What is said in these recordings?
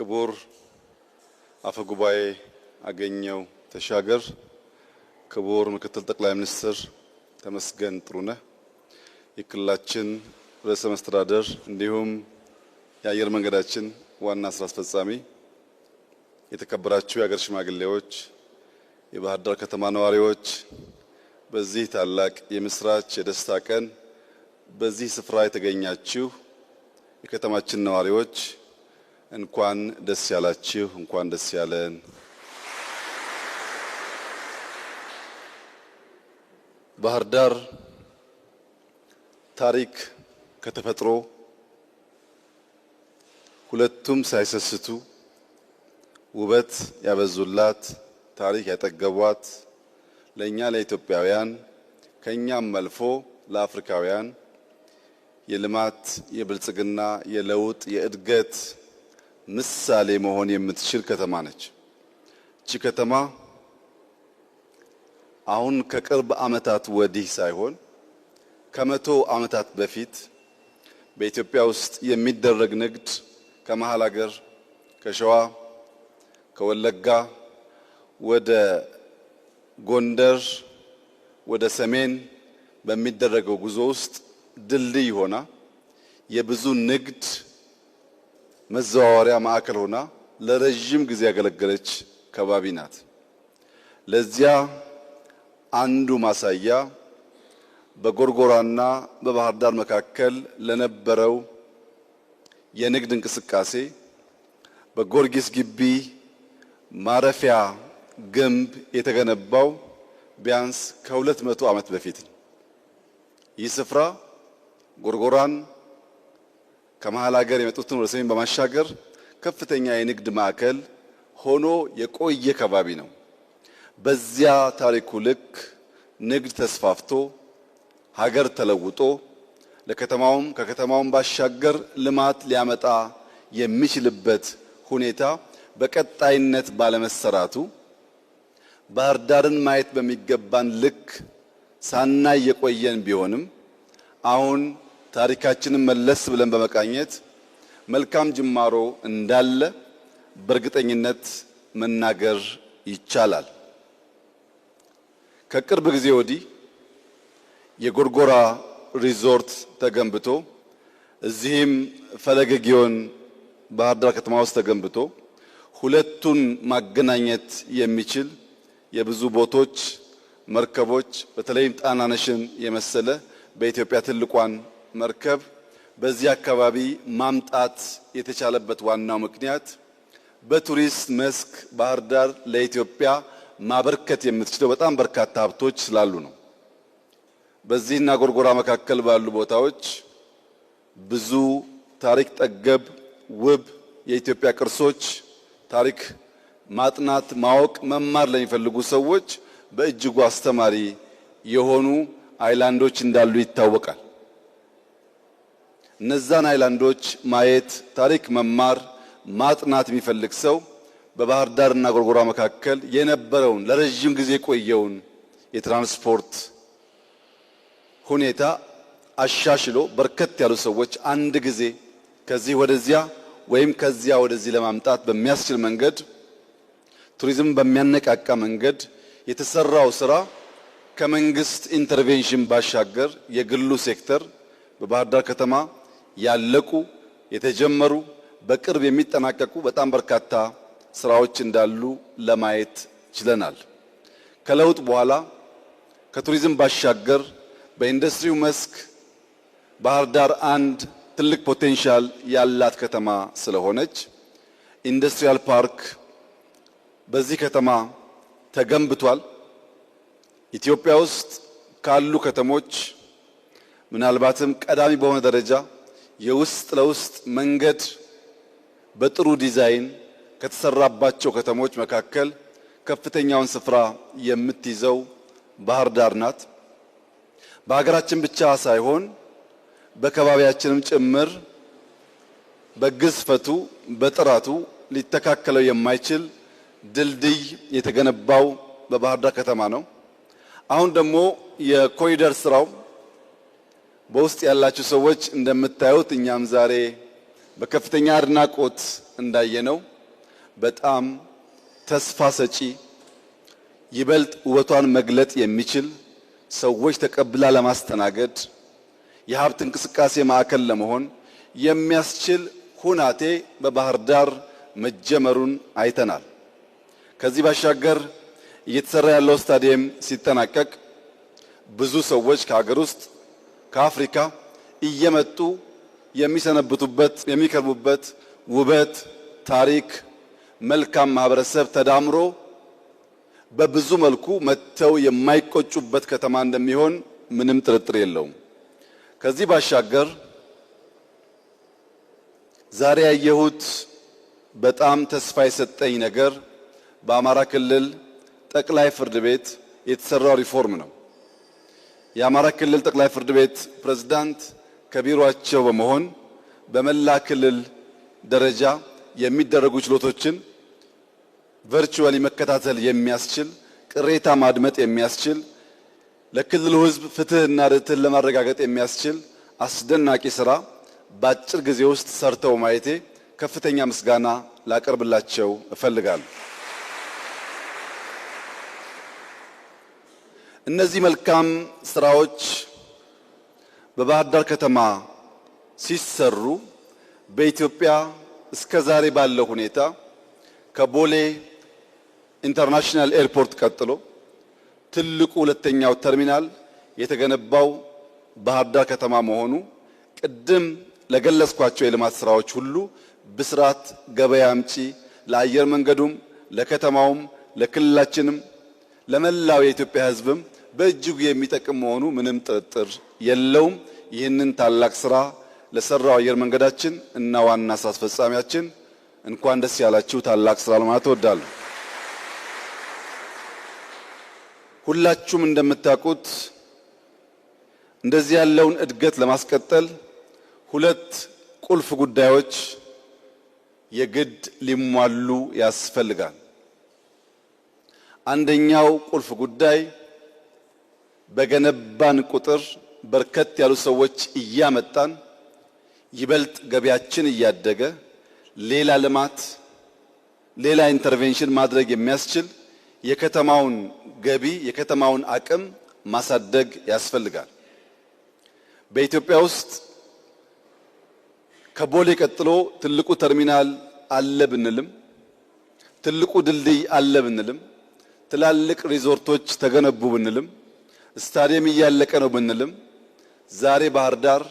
ክቡር አፈ ጉባኤ አገኘሁ ተሻገር፣ ክቡር ምክትል ጠቅላይ ሚኒስትር ተመስገን ጥሩነህ፣ የክልላችን ርዕሰ መስተዳደር እንዲሁም የአየር መንገዳችን ዋና ስራ አስፈጻሚ፣ የተከበራችሁ የሀገር ሽማግሌዎች፣ የባህር ዳር ከተማ ነዋሪዎች፣ በዚህ ታላቅ የምስራች የደስታ ቀን በዚህ ስፍራ የተገኛችሁ የከተማችን ነዋሪዎች እንኳን ደስ ያላችሁ፣ እንኳን ደስ ያለን። ባህር ዳር ታሪክ ከተፈጥሮ ሁለቱም ሳይሰስቱ ውበት ያበዙላት፣ ታሪክ ያጠገቧት፣ ለእኛ ለኢትዮጵያውያን ከእኛም አልፎ ለአፍሪካውያን የልማት፣ የብልጽግና፣ የለውጥ፣ የእድገት ምሳሌ መሆን የምትችል ከተማ ነች። እቺ ከተማ አሁን ከቅርብ ዓመታት ወዲህ ሳይሆን ከ100 ዓመታት በፊት በኢትዮጵያ ውስጥ የሚደረግ ንግድ ከመሃል ሀገር፣ ከሸዋ፣ ከወለጋ ወደ ጎንደር፣ ወደ ሰሜን በሚደረገው ጉዞ ውስጥ ድልድይ ሆና፣ የብዙ ንግድ መዘዋወሪያ ማዕከል ሆና ለረጅም ጊዜ ያገለገለች ከባቢ ናት። ለዚያ አንዱ ማሳያ በጎርጎራና በባህር ዳር መካከል ለነበረው የንግድ እንቅስቃሴ በጊዮርጊስ ግቢ ማረፊያ ግንብ የተገነባው ቢያንስ ከ200 ዓመት በፊት ነው። ይህ ስፍራ ጎርጎራን ከመሃል ሀገር የመጡትን ወደ ሰሜን በማሻገር ከፍተኛ የንግድ ማዕከል ሆኖ የቆየ ከባቢ ነው። በዚያ ታሪኩ ልክ ንግድ ተስፋፍቶ፣ ሀገር ተለውጦ፣ ለከተማውም ከከተማውም ባሻገር ልማት ሊያመጣ የሚችልበት ሁኔታ በቀጣይነት ባለመሰራቱ ባህር ዳርን ማየት በሚገባን ልክ ሳናይ የቆየን ቢሆንም፣ አሁን ታሪካችንን መለስ ብለን በመቃኘት መልካም ጅማሮ እንዳለ በእርግጠኝነት መናገር ይቻላል። ከቅርብ ጊዜ ወዲህ የጎርጎራ ሪዞርት ተገንብቶ፣ እዚህም ፈለገ ግዮን ባህር ዳር ከተማ ውስጥ ተገንብቶ፣ ሁለቱን ማገናኘት የሚችል የብዙ boat ኦች፣ መርከቦች፣ በተለይም ጣናነሽን የመሰለ በኢትዮጵያ ትልቋን መርከብ በዚህ አካባቢ ማምጣት የተቻለበት ዋናው ምክንያት በቱሪስት መስክ ባህር ዳር ለኢትዮጵያ ማበርከት የምትችለው በጣም በርካታ ሀብቶች ስላሉ ነው። በዚህና ጎርጎራ መካከል ባሉ ቦታዎች ብዙ ታሪክ ጠገብ ውብ የኢትዮጵያ ቅርሶች፣ ታሪክ ማጥናት፣ ማወቅ፣ መማር ለሚፈልጉ ሰዎች በእጅጉ አስተማሪ የሆኑ island ኦች እንዳሉ ይታወቃል። እነዛን island ኦች ማየት፣ ታሪክ መማር፣ ማጥናት የሚፈልግ ሰው በባህር ዳርና ጎርጎራ መካከል የነበረውን ለረጅም ጊዜ የቆየውን የትራንስፖርት ሁኔታ አሻሽሎ በርከት ያሉ ሰዎች አንድ ጊዜ ከዚህ ወደዚያ ወይም ከዚያ ወደዚህ ለማምጣት በሚያስችል መንገድ፣ ቱሪዝም በሚያነቃቃ መንገድ የተሰራው ስራ ከመንግስት intervention ባሻገር የግሉ ሴክተር በባህር ዳር ከተማ ያለቁ፣ የተጀመሩ፣ በቅርብ የሚጠናቀቁ በጣም በርካታ ስራዎች እንዳሉ ለማየት ችለናል። ከለውጥ በኋላ ከቱሪዝም ባሻገር በኢንዱስትሪው መስክ ባህር ዳር አንድ ትልቅ potential ያላት ከተማ ስለሆነች industrial park በዚህ ከተማ ተገንብቷል። ኢትዮጵያ ውስጥ ካሉ ከተሞች ምናልባትም ቀዳሚ በሆነ ደረጃ የውስጥ ለውስጥ መንገድ በጥሩ ዲዛይን ከተሰራባቸው ከተሞች መካከል ከፍተኛውን ስፍራ የምትይዘው ባህር ዳር ናት። በሀገራችን ብቻ ሳይሆን በከባቢያችንም ጭምር በግዝፈቱ፣ በጥራቱ ሊተካከለው የማይችል ድልድይ የተገነባው በባህር ዳር ከተማ ነው። አሁን ደግሞ የኮሪደር ስራው በውስጥ ያላችሁ ሰዎች እንደምታዩት፣ እኛም ዛሬ በከፍተኛ አድናቆት እንዳየነው በጣም ተስፋ ሰጪ፣ ይበልጥ ውበቷን መግለጥ የሚችል፣ ሰዎች ተቀብላ ለማስተናገድ የሀብት እንቅስቃሴ ማዕከል ለመሆን የሚያስችል ሁናቴ በባህር ዳር መጀመሩን አይተናል። ከዚህ ባሻገር እየተሰራ ያለው ስታዲየም ሲጠናቀቅ ብዙ ሰዎች ከሀገር ውስጥ፣ ከአፍሪካ እየመጡ የሚሰነብቱበት፣ የሚከርሙበት ውበት፣ ታሪክ፣ መልካም ማህበረሰብ ተዳምሮ በብዙ መልኩ መጥተው የማይቆጩበት ከተማ እንደሚሆን ምንም ጥርጥር የለውም። ከዚህ ባሻገር ዛሬ ያየሁት በጣም ተስፋ የሰጠኝ ነገር በአማራ ክልል ጠቅላይ ፍርድ ቤት የተሰራው ሪፎርም ነው። የአማራ ክልል ጠቅላይ ፍርድ ቤት ፕሬዝዳንት ከቢሮአቸው በመሆን በመላ ክልል ደረጃ የሚደረጉ ችሎቶችን virtually መከታተል የሚያስችል፣ ቅሬታ ማድመጥ የሚያስችል፣ ለክልሉ ሕዝብ ፍትህና ርትዕን ለማረጋገጥ የሚያስችል አስደናቂ ስራ በአጭር ጊዜ ውስጥ ሰርተው ማየቴ ከፍተኛ ምስጋና ላቀርብላቸው እፈልጋለሁ። እነዚህ መልካም ስራዎች በባህር ዳር ከተማ ሲሰሩ በኢትዮጵያ እስከ ዛሬ ባለው ሁኔታ ከቦሌ international airport ቀጥሎ ትልቁ ሁለተኛው ተርሚናል የተገነባው ባህር ዳር ከተማ መሆኑ ቅድም ለገለጽኳቸው የልማት ስራዎች ሁሉ ብስራት ገበያ አምጪ፣ ለአየር መንገዱም፣ ለከተማውም፣ ለክልላችንም፣ ለመላው የኢትዮጵያ ሕዝብም በእጅጉ የሚጠቅም መሆኑ ምንም ጥርጥር የለውም። ይህንን ታላቅ ስራ ለሰራው አየር መንገዳችን እና ዋና ስራ አስፈጻሚያችን እንኳን ደስ ያላችሁ፣ ታላቅ ስራ ለማለት እወዳለሁ። ሁላችሁም እንደምታውቁት እንደዚህ ያለውን እድገት ለማስቀጠል ሁለት ቁልፍ ጉዳዮች የግድ ሊሟሉ ያስፈልጋል። አንደኛው ቁልፍ ጉዳይ በገነባን ቁጥር በርከት ያሉ ሰዎች እያመጣን ይበልጥ ገቢያችን እያደገ ሌላ ልማት፣ ሌላ intervention ማድረግ የሚያስችል የከተማውን ገቢ፣ የከተማውን አቅም ማሳደግ ያስፈልጋል። በኢትዮጵያ ውስጥ ከቦሌ ቀጥሎ ትልቁ ተርሚናል አለ ብንልም፣ ትልቁ ድልድይ አለ ብንልም፣ ትላልቅ ሪዞርቶች ተገነቡ ብንልም፣ ስታዲየም እያለቀ ነው ብንልም፣ ዛሬ ባህር ዳር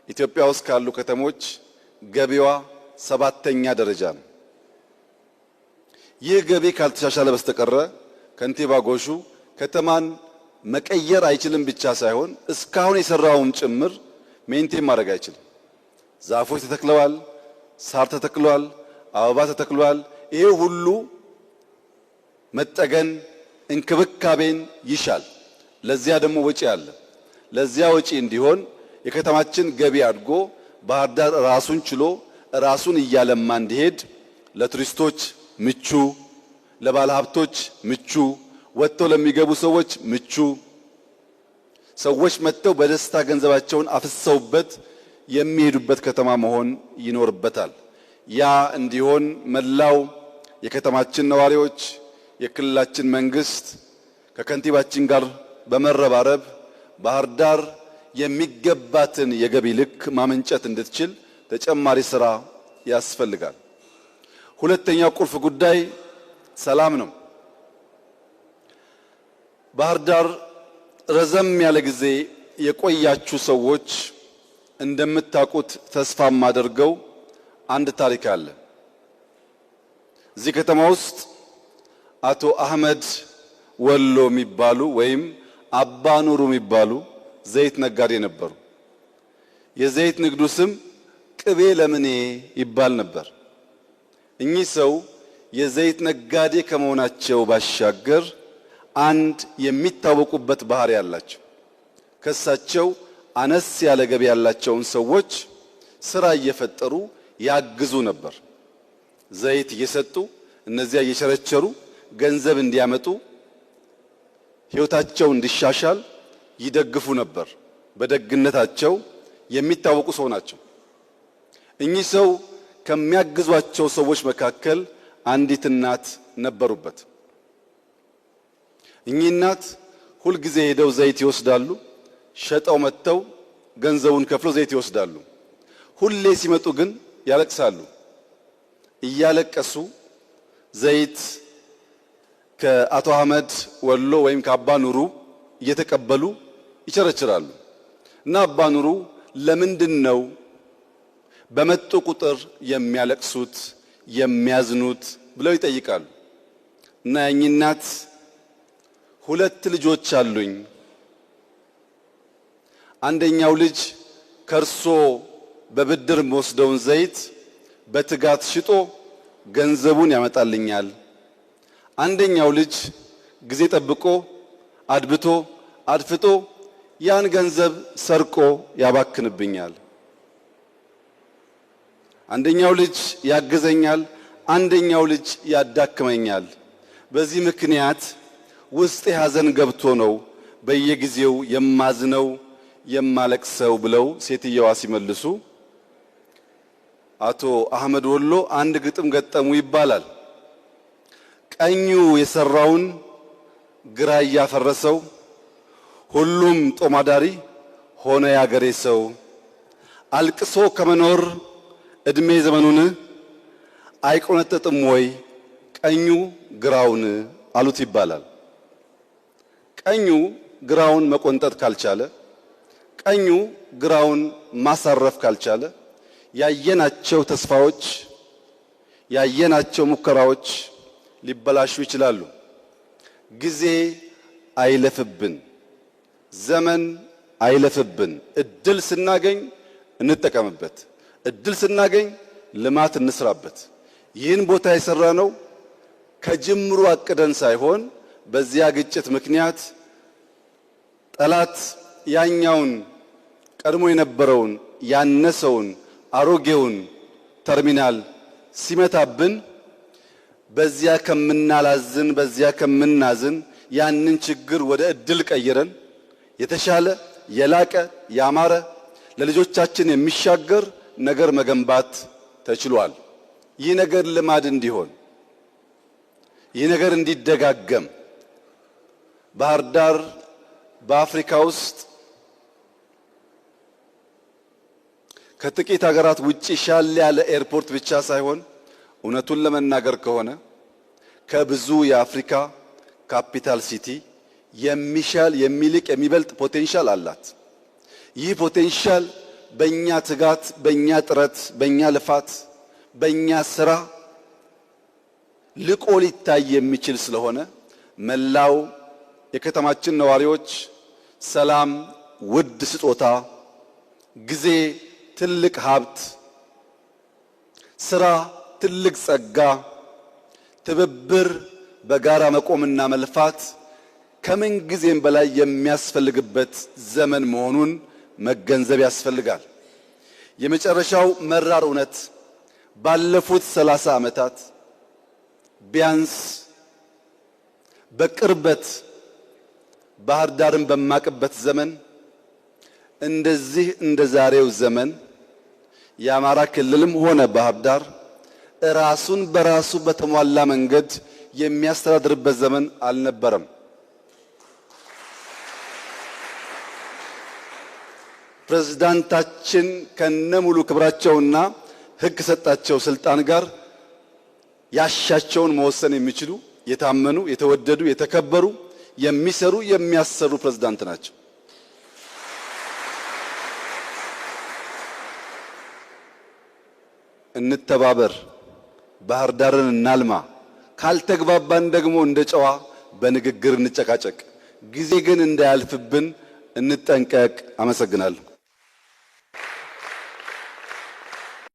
ኢትዮጵያ ውስጥ ካሉ ከተሞች ገቢዋ 7ኛ ደረጃ ነው። ይህ ገቢ ካልተሻሻለ በስተቀረ ከንቲባ ጎሹ ከተማን መቀየር አይችልም ብቻ ሳይሆን እስካሁን የሰራውን ጭምር maintain ማድረግ አይችልም። ዛፎች ተተክለዋል፣ ሳር ተተክሏል፣ አበባ ተተክሏል። ይሄ ሁሉ መጠገን እንክብካቤን ይሻል። ለዚያ ደግሞ ወጪ አለ። ለዚያ ወጪ እንዲሆን የከተማችን ገቢ አድጎ ባህር ዳር ራሱን ችሎ ራሱን እያለማ እንዲሄድ ለቱሪስቶች ምቹ፣ ለባለ ሀብቶች ምቹ፣ ወጥተው ለሚገቡ ሰዎች ምቹ፣ ሰዎች መጥተው በደስታ ገንዘባቸውን አፍሰውበት የሚሄዱበት ከተማ መሆን ይኖርበታል። ያ እንዲሆን መላው የከተማችን ነዋሪዎች፣ የክልላችን መንግስት ከከንቲባችን ጋር በመረባረብ ባህር ዳር የሚገባትን የገቢ ልክ ማመንጨት እንድትችል ተጨማሪ ስራ ያስፈልጋል። ሁለተኛው ቁልፍ ጉዳይ ሰላም ነው። ባህር ዳር ረዘም ያለ ጊዜ የቆያችሁ ሰዎች እንደምታውቁት ተስፋ የማደርገው አንድ ታሪክ አለ። እዚህ ከተማ ውስጥ አቶ አህመድ ወሎ የሚባሉ ወይም አባ ኑሩ የሚባሉ ዘይት ነጋዴ ነበሩ። የዘይት ንግዱ ስም ቅቤ ለምኔ ይባል ነበር። እኚህ ሰው የዘይት ነጋዴ ከመሆናቸው ባሻገር አንድ የሚታወቁበት ባህሪ አላቸው። ከሳቸው አነስ ያለ ገቢ ያላቸውን ሰዎች ስራ እየፈጠሩ ያግዙ ነበር። ዘይት እየሰጡ እነዚያ እየቸረቸሩ ገንዘብ እንዲያመጡ፣ ሕይወታቸው እንዲሻሻል ይደግፉ ነበር። በደግነታቸው የሚታወቁ ሰው ናቸው። እኚህ ሰው ከሚያግዟቸው ሰዎች መካከል አንዲት እናት ነበሩበት። እኚህ እናት ሁልጊዜ ሄደው ዘይት ይወስዳሉ። ሸጠው መጥተው ገንዘቡን ከፍለው ዘይት ይወስዳሉ። ሁሌ ሲመጡ ግን ያለቅሳሉ። እያለቀሱ ዘይት ከአቶ አህመድ ወሎ ወይም ከአባ ኑሩ እየተቀበሉ ይቸረችራሉ። እና አባ ኑሩ ለምንድን ነው በመጡ ቁጥር የሚያለቅሱት የሚያዝኑት ብለው ይጠይቃሉ። እና ያኚህ እናት ሁለት ልጆች አሉኝ። አንደኛው ልጅ ከእርሶ በብድር የምወስደውን ዘይት በትጋት ሽጦ ገንዘቡን ያመጣልኛል። አንደኛው ልጅ ጊዜ ጠብቆ አድብቶ አድፍጦ ያን ገንዘብ ሰርቆ ያባክንብኛል። አንደኛው ልጅ ያግዘኛል፣ አንደኛው ልጅ ያዳክመኛል። በዚህ ምክንያት ውስጥ ሐዘን ገብቶ ነው በየጊዜው የማዝነው የማለቅሰው ብለው ሴትየዋ ሲመልሱ አቶ አህመድ ወሎ አንድ ግጥም ገጠሙ ይባላል። ቀኙ የሰራውን ግራ እያፈረሰው ሁሉም ጦማዳሪ ሆነ ያገሬ ሰው። አልቅሶ ከመኖር እድሜ ዘመኑን አይቆነጠጥም ወይ ቀኙ ግራውን አሉት ይባላል። ቀኙ ግራውን መቆንጠጥ ካልቻለ፣ ቀኙ ግራውን ማሳረፍ ካልቻለ ያየናቸው ተስፋዎች ያየናቸው ሙከራዎች ሊበላሹ ይችላሉ። ጊዜ አይለፍብን፣ ዘመን አይለፍብን። እድል ስናገኝ እንጠቀምበት፣ እድል ስናገኝ ልማት እንስራበት። ይህን ቦታ የሰራነው ከጅምሩ አቅደን ሳይሆን በዚያ ግጭት ምክንያት ጠላት ያኛውን ቀድሞ የነበረውን ያነሰውን አሮጌውን ተርሚናል ሲመታብን በዚያ ከምናላዝን በዚያ ከምናዝን ያንን ችግር ወደ እድል ቀይረን የተሻለ የላቀ ያማረ ለልጆቻችን የሚሻገር ነገር መገንባት ተችሏል። ይህ ነገር ልማድ እንዲሆን፣ ይህ ነገር እንዲደጋገም፣ ባህር ዳር በአፍሪካ ውስጥ ከጥቂት ሀገራት ውጪ ሻል ያለ ኤርፖርት ብቻ ሳይሆን እውነቱን ለመናገር ከሆነ ከብዙ የአፍሪካ capital city የሚሻል፣ የሚልቅ፣ የሚበልጥ potential አላት። ይህ potential በእኛ ትጋት፣ በእኛ ጥረት፣ በእኛ ልፋት፣ በእኛ ስራ ልቆ ሊታይ የሚችል ስለሆነ መላው የከተማችን ነዋሪዎች ሰላም ውድ ስጦታ፣ ጊዜ ትልቅ ሀብት፣ ስራ ትልቅ ጸጋ፣ ትብብር፣ በጋራ መቆምና መልፋት ከምን ጊዜም በላይ የሚያስፈልግበት ዘመን መሆኑን መገንዘብ ያስፈልጋል። የመጨረሻው መራር እውነት ባለፉት 30 ዓመታት ቢያንስ በቅርበት ባህር ዳርን በማቅበት ዘመን እንደዚህ እንደ ዛሬው ዘመን የአማራ ክልልም ሆነ ባህር ዳር ራሱን በራሱ በተሟላ መንገድ የሚያስተዳድርበት ዘመን አልነበረም። ፕሬዝዳንታችን ከነሙሉ ክብራቸውና ሕግ ከሰጣቸው ስልጣን ጋር ያሻቸውን መወሰን የሚችሉ የታመኑ፣ የተወደዱ፣ የተከበሩ፣ የሚሰሩ፣ የሚያሰሩ ፕሬዝዳንት ናቸው። እንተባበር፣ ባህር ዳርን እናልማ። ካልተግባባን ደግሞ እንደ ጨዋ በንግግር እንጨቃጨቅ። ጊዜ ግን እንዳያልፍብን እንጠንቀቅ። አመሰግናለሁ።